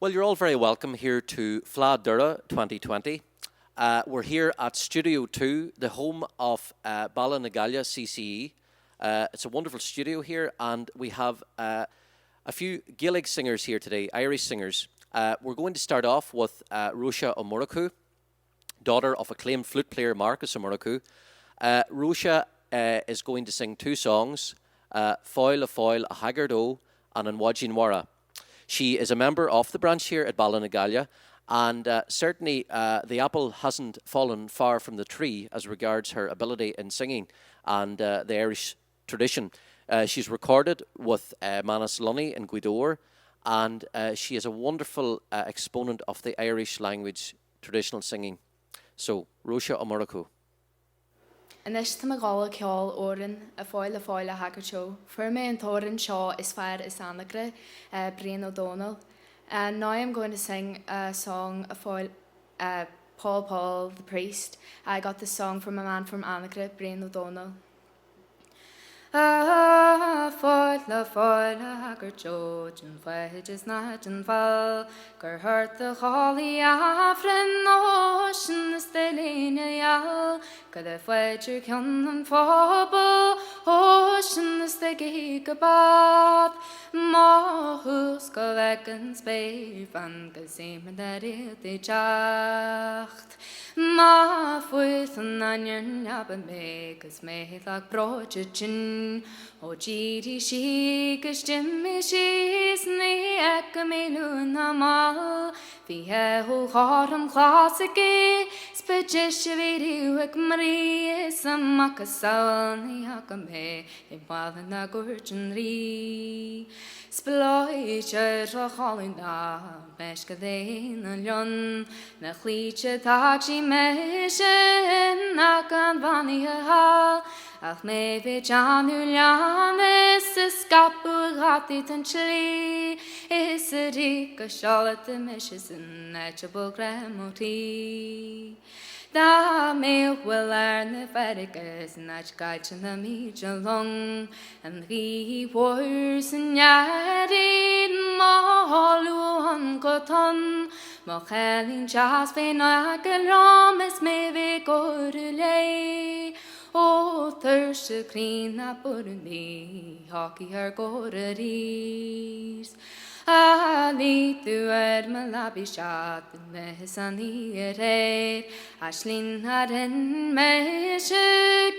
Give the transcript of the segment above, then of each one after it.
Well, you're all very welcome here to Fleadh Doire 2020. Uh, we're here at Studio 2, the home of uh, Ballinagallia CCE. Uh, it's a wonderful studio here, and we have uh, a few Gaelic singers here today, Irish singers. Uh, we're going to start off with uh, Róise Ó Murchú, daughter of acclaimed flute player Marcus Ó Murchú. Uh, Róise uh, is going to sing two songs, uh, Foil a Foil a Haggard O and An Mhaighdean Mhara. She is a member of the branch here at Ballinagallia, and uh, certainly uh, the apple hasn't fallen far from the tree as regards her ability in singing and uh, the Irish tradition. Uh, she's recorded with uh, Manus Lunny in Gaoth Dobhair, and uh, she is a wonderful uh, exponent of the Irish language traditional singing. So, Róise Ó Murchú. Anois tá mé ag dul ag ceol amhrán A Phóil a Phóil a Shagairt Ó. Fuair mé an t-amhrán seo as fear as Anagaire, Brian Ó Dónaill. And now I'm going to sing a song A Phóil Paul Paul the Priest. I got this song from a man from Anagaire, Brian Ó Dónaill. A Phóil a Phóil a shagairt ó, den bhfaid is ná den bhall, Gur ort a dhálaí Aifreann ó sin is do léine gheal, Go le phaidir cionn an phobail ó sin is do gé go bad, Má thús go bhfeic an spéir bhán go suim ar éadaí teacht. Má fuair an ainnir leaba mé 'gus mé lag breoite tinn, Ó d'éirigh sí 'gus d'imigh sí 's ní fhaca mé luath ná mall, Bhí ó ghorm ghlas aici 's ba deise a bhí riamh ag mnaoi Is a macasamhail ní fhaca mé i mBaile na gCúirt an Rí. 'S bláithítear a chodladh ná meisce d'aon lion Na chlaíte tá sí mise nach an bheannaithe thall Ach mé bhí teannadh leann is a scaipeadh a ghataí don tslí Is a rí go seolta mise san áit a bhfuil greim ó thrí. Dá mbeadh i lár na farraige san áit caite na mílte long, An ghaoth mhór san earraigh má luann go tonn, Mo chailín deas féin aice liom is mé bheith gcomhaireamh léi, Ó tuirse críonna borradh ní thiocfaidh ar gcóir arís. A luigh tú ar mo leabaidh seachtain mé san oíche aréir, Aisling a rinn mise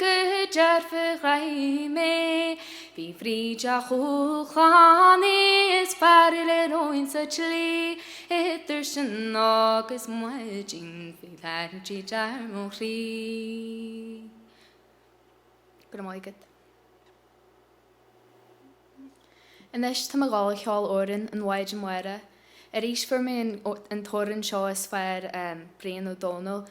go dearfa ghraidh mé, Bhí fríd a chúl chlann is fearr le róin sa tslí, Idir sin agus maidin bhí leithdí ar mo chroí. Go raibh maith agat. Anois tá mé ag dul ag ceol amhrán An Mhaighdean Mhara. Arís fuair mé an t-amhrán seo as fear Brian Ó Dónaill.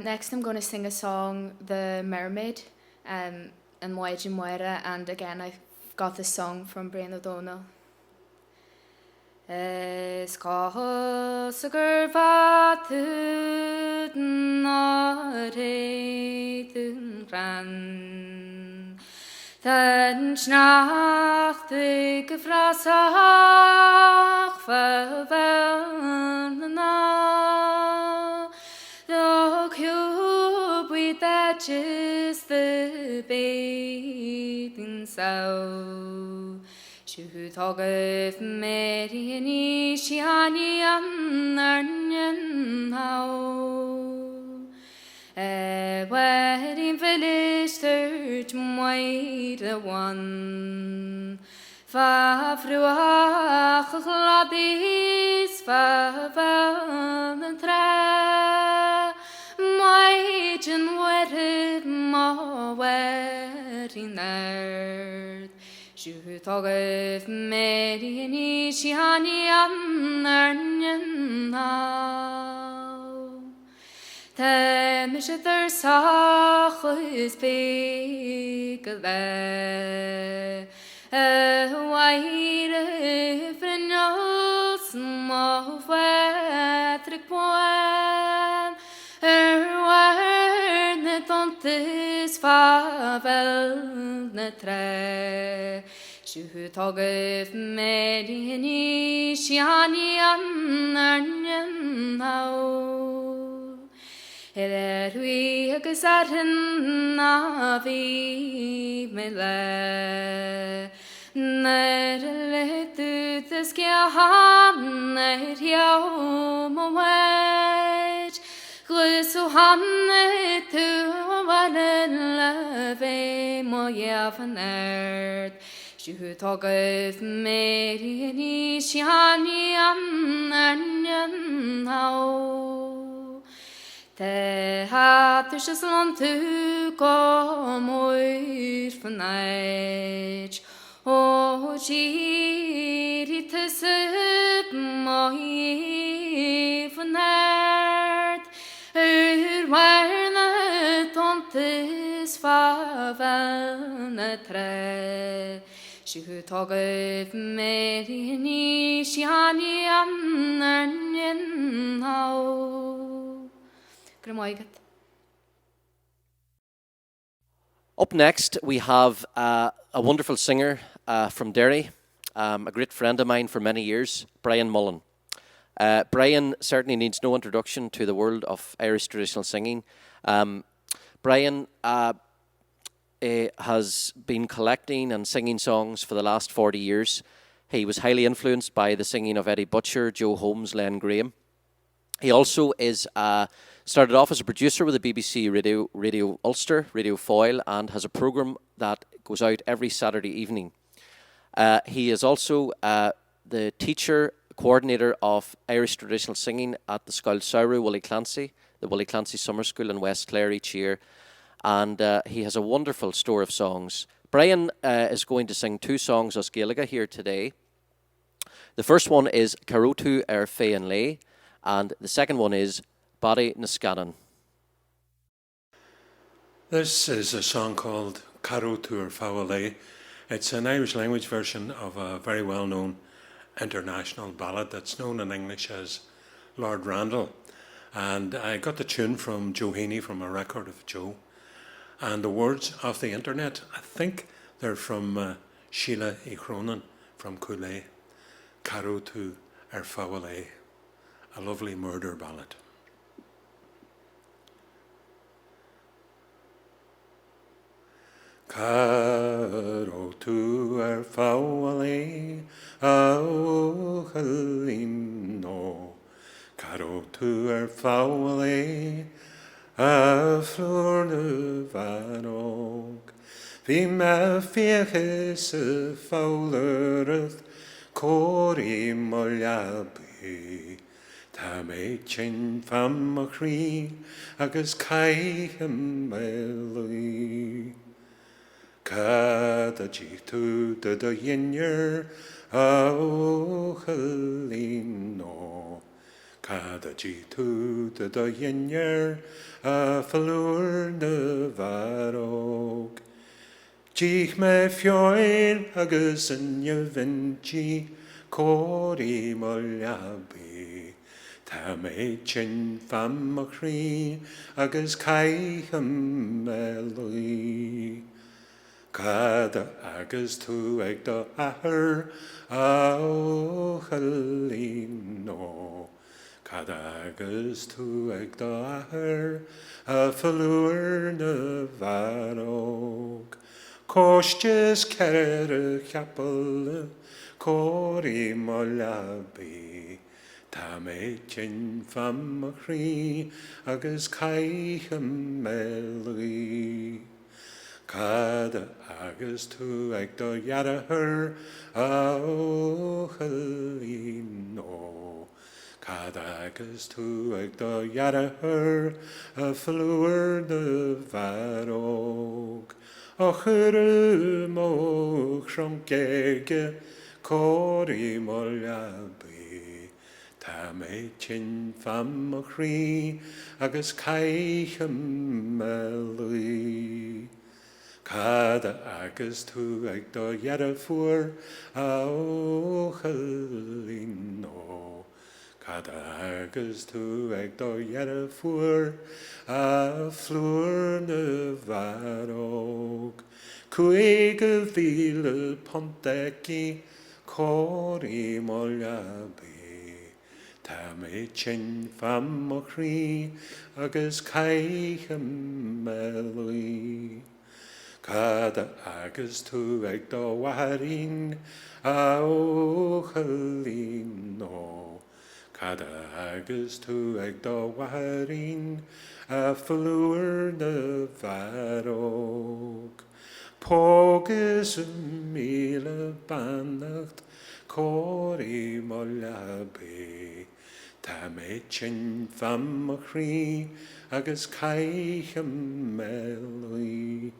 Next I'm gonna sing a song The Mermaid An Mhaighdean Mhara and again I got this song from Brian Ó Dónaill. Is cosúil gur mhaith tú nár théigh tú an crann. Tá an sneachta go frasach fá bheann na ná. Do ciúbaí that is the bathing sow. Siúd agaibh Mary ní Sheáiní an Airneann thall. A mhuirín mhilis dúirt Máire bhán. Fá bhruach an chladaigh 's fá bheann an trá, Maighdean Mhuire mo mhuirín ard. Siúd agaibh Mary ní Sheáiní an Airneann thall. Tá mise tuirseach is pé go le a Mháire Bhruinneall 's mo Phádraig Bán ar bharr na dtonnta 's fá bhéal na trá. Siútógaibh mé ní sean Ar agus ar na bhí mé le Nuair a le dútas ceann ar mhair Gus hanna tú le bheith mo dhéanamh aird. Siútógaibh mé ní sean Te hatu se lan tú go mór fan áit ó tíí tu fan aird Ur warna tontus fa na tre. Siútógaibh mé ní sean Grymoigat. Up next, we have a wonderful singer from Derry, a great friend of mine for many years, Brian Mullen. Brian certainly needs no introduction to the world of Irish traditional singing. Brian has been collecting and singing songs for the last 40 years. He was highly influenced by the singing of Eddie Butcher, Joe Holmes, Len Graham. He also is started off as a producer with the BBC Radio, Radio Ulster, Radio Foyle, and has a programme that goes out every Saturday evening. He is also the teacher coordinator of Irish traditional singing at the Scoil Samhraidh Willie Clancy, the Willie Clancy Summer School in West Clare each year, and he has a wonderful store of songs. Brian is going to sing two songs as Gaeilge here today. The first one is Carotu ar Fé an Lay, and the second one is Body na Scannon. This is a song called Caro Tour Fowle. It's an Irish language version of a very well known international ballad that's known in English as Lord Randall. And I got the tune from Joe Heaney from a record of Joe. And the words off the internet, I think they're from Sheila E. Cronin from Coulee. Caro to ar Fowle, a lovely murder ballad. Cá raibh tú ar feadh an lae, a bhuachaillín ó? Cá raibh tú ar feadh an lae, a phlúr na bhfear óg? Bhí mé ag fiach is ag foghlareacht cóirí mo leabaidh. Tá mé tinn fá mo chroí agus caithfidh mé luí. Cad a d'ith tú do do dhinnéar, a bhuachaillín ó? Cad a d'ith tú do do dhinnéar, a phlúr na bhfear óg? D'ith mé feoil agus inniu inti cóirí mo leabaidh. Tá mé tinn fá mo chroí agus caithfidh mé luí. Cad a fhágas tú ag do athair, a bhuachaillín ó? Cad a fhágas tú ag do athair, a phlúr na bhfear óg? Cóiste is 4 chapall cóirí mo leabaidh. Tá mé tinn fá mo chroí agus caithfidh mé luí. Cad a fhágas tú ag do dheartháir, a bhuachaillín ó? Cad a fhágas tú ag do dheartháir, a phlúr na bhfear óg? Ó cuireadh mo thrunc aige cóirí mo leabaidh. Tá mé tinn fá mo chroí agus caithfidh mé luí. Cad a fhágas tú ag do dheirfiúr, a bhuachaillín ó? Cad a fhágas tú ag do dheirfiúr, a phlúr na bhfear óg? £50,000 aici, cóir í mo leabaidh. Tá mé tinn fá mo chroí agus caithim mé luí. Cad a fhágas tú ag do mháithrín, a bhuachaillín ó? Cad a fhágas tú ag do mháithrín, a phlúr na bhfear óg? Póg is 1000 beannacht, cóir í mo leabaidh. Tá mé tinn fá mo chroí agus caithim mé luí.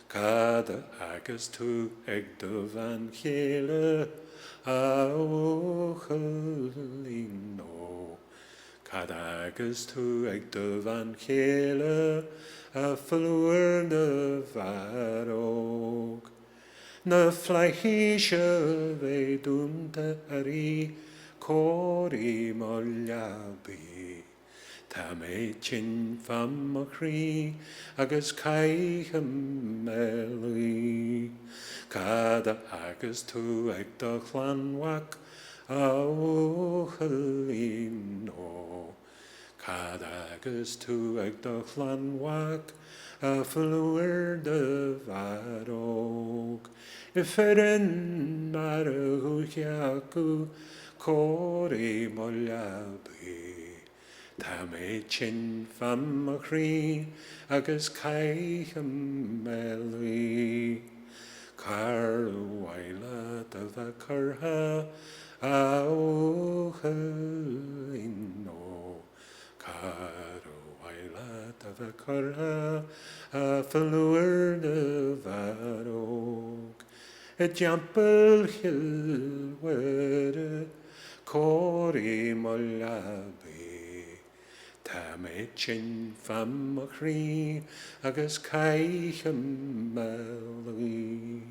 Cad a fhágas tú ag do bhean chéile, a bhuachaillín ó? Cad a fhágas tú ag do bhean chéile, a phlúr na bhfear óg? Na flaithis a bheidh dúnta uirthi, cóir í mo leabaidh. Tá mé tinn fá mo chroí agus caithim mé luí. Cad a fhágas tú ag do chlann mhac, a bhuachaillín ó? Cad a fhágas tú ag do chlann mhac, a phlúr na bhfear óg? Ifreann mar a dhúiche acu, cóir í mo leabaidh. Tá mé tinn fá mo chroí agus caithim mé luí. Cár mhaith leat a bheith curtha, a bhuachaillín ó? Cár mhaith leat a bheith curtha, a phlúr na bhfear óg? I dTeampall Chill Mhuire, cóir í mo leabaidh. Tá mé tinn fá mo chroí agus caithim mé luí.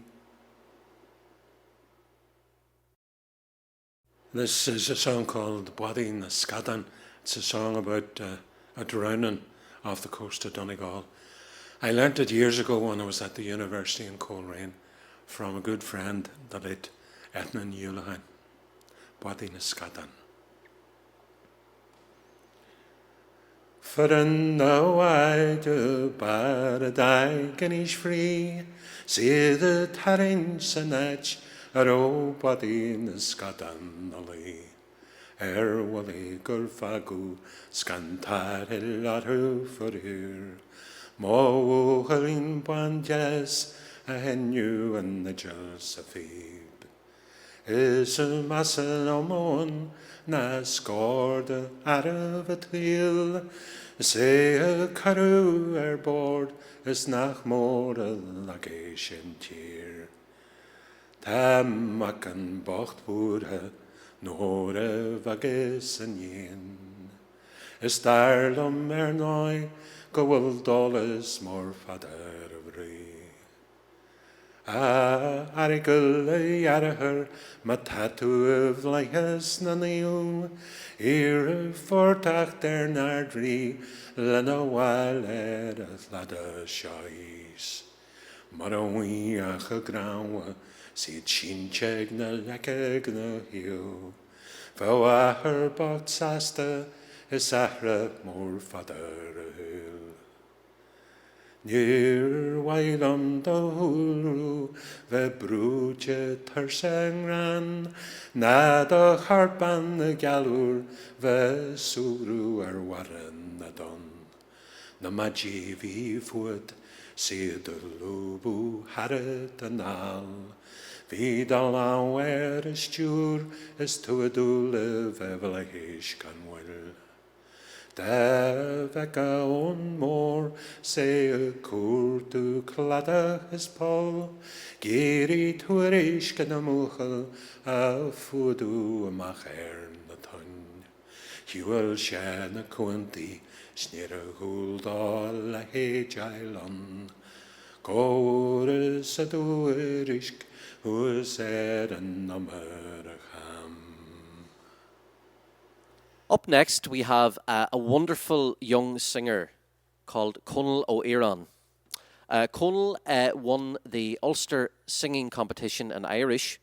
This is a song called Báidín na Scadán. It's a song about uh, a drowning off the coast of Donegal. I learnt it years ago when I was at the university in Coleraine from a good friend, the late Ethnan Uhlahan. Báidín na Scadán. Foireann na bhfáide bar a d'fhág anois free 's iad ag tarraingt san áit a raibh Báidín na Scadán 'na luí. Ar bhullaí gur fágadh 's gan tarrtháil orthu faraor. Mo bhuachaillín bán deas a sheinneadh an fhidil 's a phíb. Is measa liom ann ná scór de fhearaibh an tsaoil, Is é a cuireadh ar bord is nach mór a lagaigh sé an tír. Tá mac an bocht buartha nuair a bhfágas an iníon. Is dar liom ar ndóigh go bhfuil dólas mór fada ar a bhroí. A Fheargail, a dheartháir, má tá tú i bhflaitheas na naomh, iarr fortacht ar an Ard-Rí lena bhfáil ar an chladach seo thíos. Mura bhfuigh ach a gcnámha 's iad sínte ag na leice 'na thaobh, bheadh athair bocht sásta is athrach mór fada ar a shaol. Níor mhaith liom do shúil bheith brúite tuirseach i ngrean, ná do chorpán na gealúr bheith súgradh ar bharra na dtonn. Na maidí bhí fúat 's iad ag lúbadh tharat anall. Bhí do lámh ar an stiúir is tú ag dúil le bheith i bhflaithis gan mhoill. Dá bhfeicfeá Eoin Mór 's é ag cuartú cladach is poll, ag iarraidh tuairisc na mbuachaill a fuadú amach ar na toinn. Shiúil sé na cuantaí 's níorbh dhual dó a leithéid fháil ann. Go bhfuaireas a dtuairisc thuas ar an iomaire cham. Up next, we have a, a wonderful young singer called Conal O'Iran. Conal uh, won the Ulster singing competition in Irish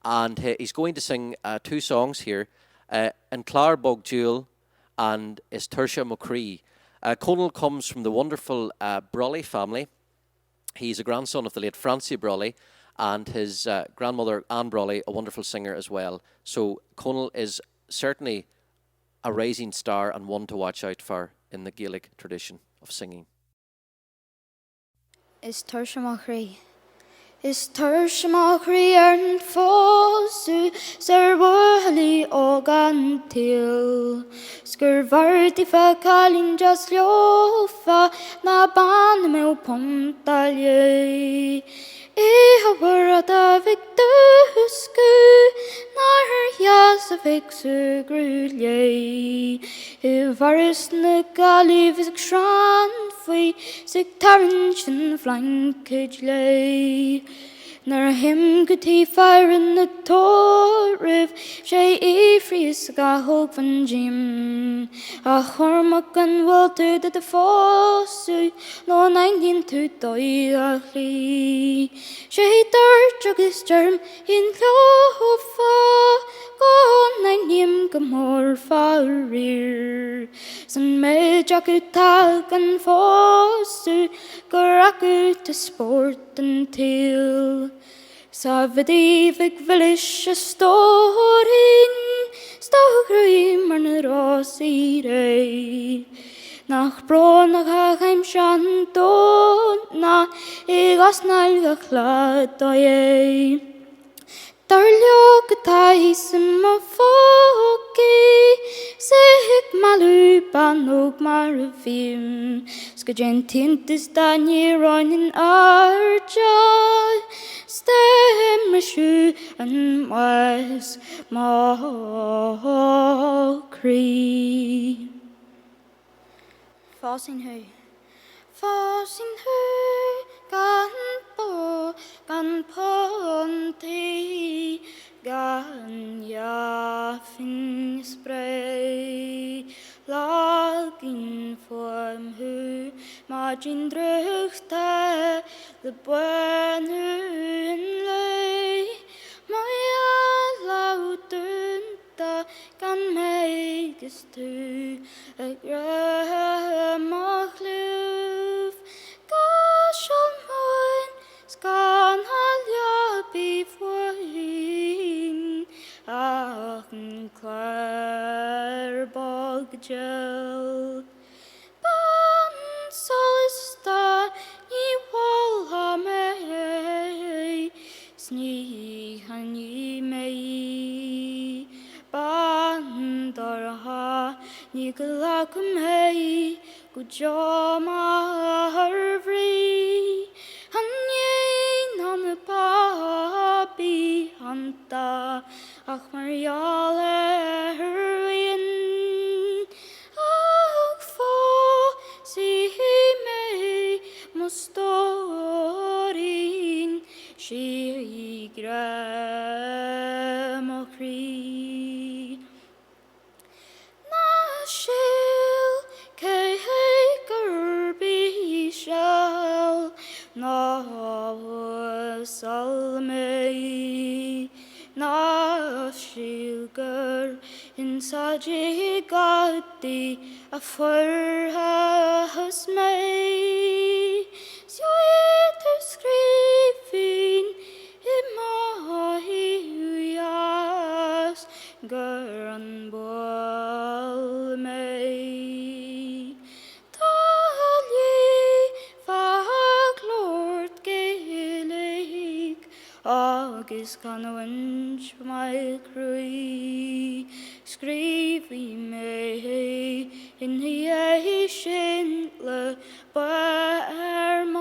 and uh, he's going to sing uh, two songs here, uh, An Clár Bog Jewel and Is Tuirseach Mo Chroí. Uh, Conal comes from the wonderful uh, Brolly family. He's a grandson of the late Francie Brolly and his uh, grandmother Anne Brolly, a wonderful singer as well. So Conal is certainly a rising star and one to watch out for in the Gaelic tradition of singing. Is tuirseach mo chroí. Is tuirseach mo chroí ar an phósadh 's ar bhuachaillí óga an tsaoil 's gur bhfearr daofa cailín deas leofa ná bean a mbeadh punt dá léi. Oíche mhór fhada bheidh dúscadh nár dheas a bheith ag súgradh léi i bhForas na Gaillimhe is ag srannfaí 's ag tarraingt an bhlainceid léi. Nuair a théim go tí faire na tórraimh 'sé fhiafraíos a thógfainn díom A Chormaic an bhfuil tú do do phósadh nó an aithníonn tú dóigh a' tslí? 'Sé dúirt agus deirim fhéin leofa go n-aithním go mór faraor 's an méid acu 'tá gan phósadh gur acu 'tá spórt an tsaoil. 'S a Bhiddy bhig mhilis a stóirín 's do chroí mar na rósaí réidh. Nach brónach a théimse an dona ag osnail go cladóidh. Dar leo go dtaithí i mo phócaí 's ag mealladh bean óg mar a bhím 's go dtéann t-iontas dá n-iarrainn in airde 's d'imbriseadh an bás mo chroí. Phósfainn thú. Phósfainn thú gan bó gan puntaí gan dhá phingin spré. Leagainn fúm thú maidin drúchta le bánú an lae. Mo lámh dúnta gan mé 'gus tú ag rith mo chlúmh. Caiseal móin 's gan a leabaidh bhuinn ach an clár bog dil. Bean solasta ní mholfadh mé 's ní haithneoidh mé í. Bean dorcha ní ghlacfaidh mé go deo mar bhrí. An ndéanann na babaí ionta ach mar gheall ar mhian ach phósfaidh mé mo stóirín sí grá mo chroí. Ná síl cé gurb íseal ná uasal mé, ná síl gur insa dtigh gadaí a fuarthas mé. Gheobhaidh tú scríbhinn i mo thaobh dheas gur an bull mé. Tá líofa ag labhairt Gaeilge agus canúint Mhaigh Croí. Scríobfaidh mé ina dhiaidh sin le barr mo.